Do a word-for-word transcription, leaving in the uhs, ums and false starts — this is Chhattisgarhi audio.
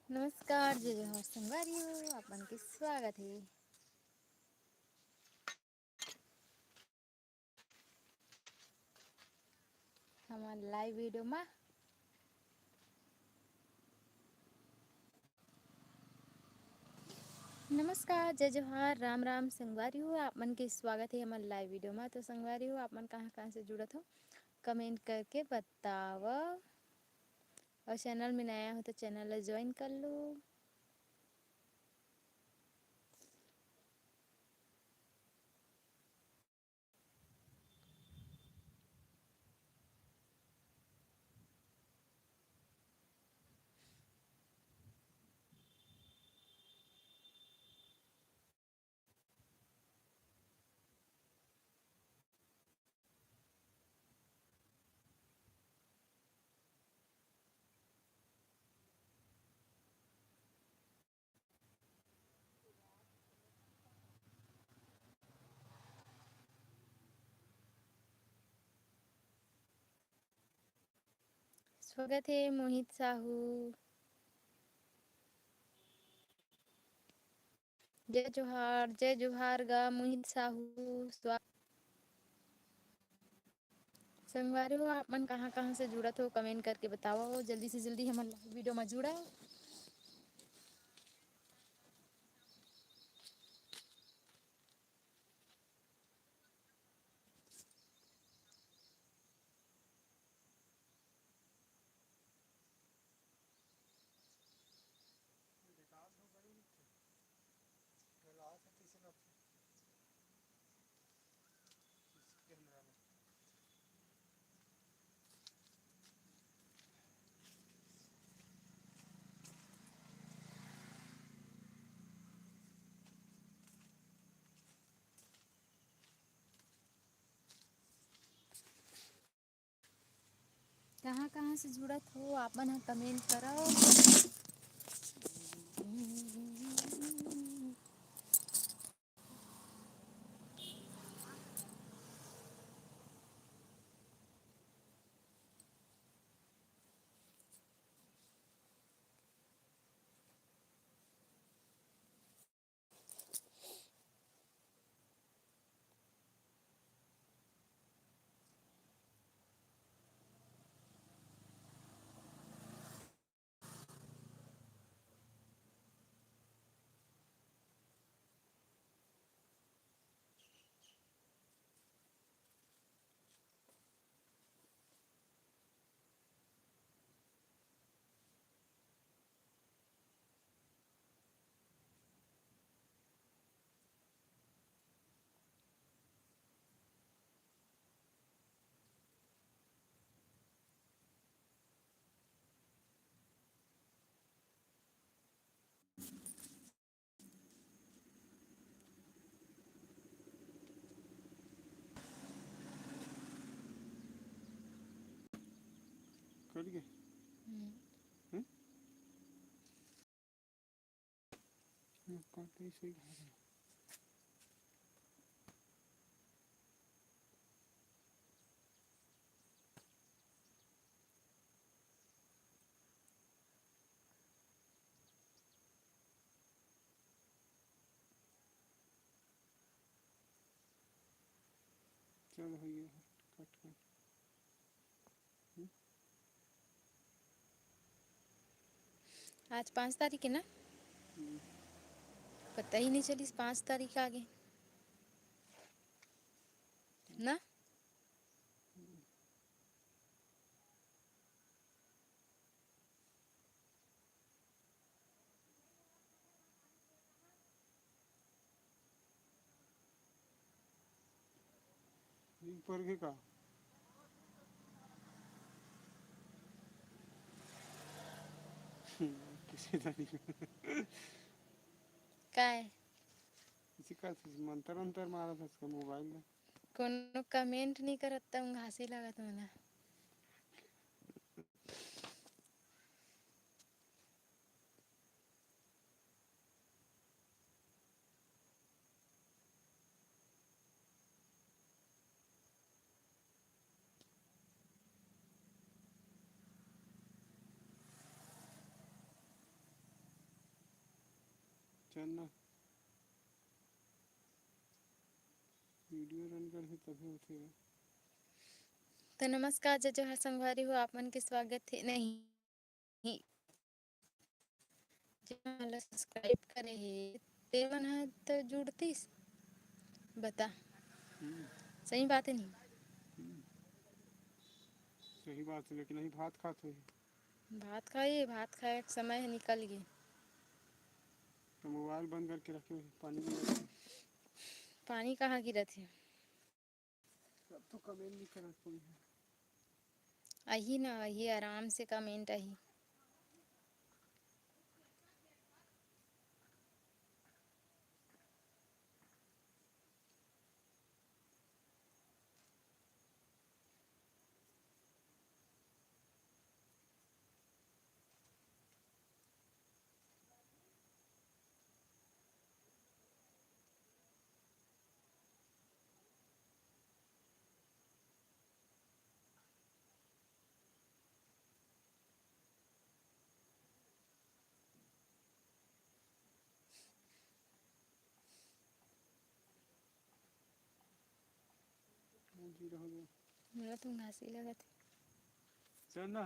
नमस्कार, जय जोहार संगवारी हो, आप मन के स्वागत हे हमर live video मा। नमस्कार, जय जोहार, राम राम संगवारी हो, आप मन के स्वागत हे हमर live video मा। तो संगवारी हो, आप मन कहाँ कहाँ से जुड़त हो, comment करके बतावव। अउ channel में नया हो तो channel ला join कर लो। स्वागत हे मोहित साहू। जय जोहार, जय जोहार गा मोहित साहू। स्वा-, संगवारी हो, आप मन कहाँ कहाँ से जुड़त हो, comment करके बतावव। जल्दी से जल्दी हमर live video मा जुड़व। कहाँ कहाँ से जुड़त हो आप मन ह, comment करव। कट गए? हम्म। हम्म? हम्म, कट गई, सही बात है। चल, हो गया, कट कर। हम्म? आज पाँच तारीख है ना? हम्म। पता ही नहीं चलिस पाँच तारीख आ गई ना। हम्म। ऊपर के का? किसी तरह। काय? इसी का मंतर अंतर मारत हस का मोबाइल ला? कोनो comment नहीं करत त घासी लागत मोला। चल ना, video run करही तभे होथे रे। तो नमस्कार, जय जोहार संगवारी हो, आप मन के स्वागत हे, नहीं, जेमन ला subscribe करे हे, ते मन ह तो जुड़तीस। बता, हम्म। सही बात है नहीं? हम्म। सही बात है, लेकिन अभी भात खात होही। भात खाई, भात खाए के समय ह निकल गे। तो मोबाइल बंद करके रखे होही, पानी गिरत हे। पानी कहाँ गिरत हे? अब तो comment नहीं करत कोई है। अही ना, अही आराम से comment अही। मोला तो घासी लगत हे। चल ना।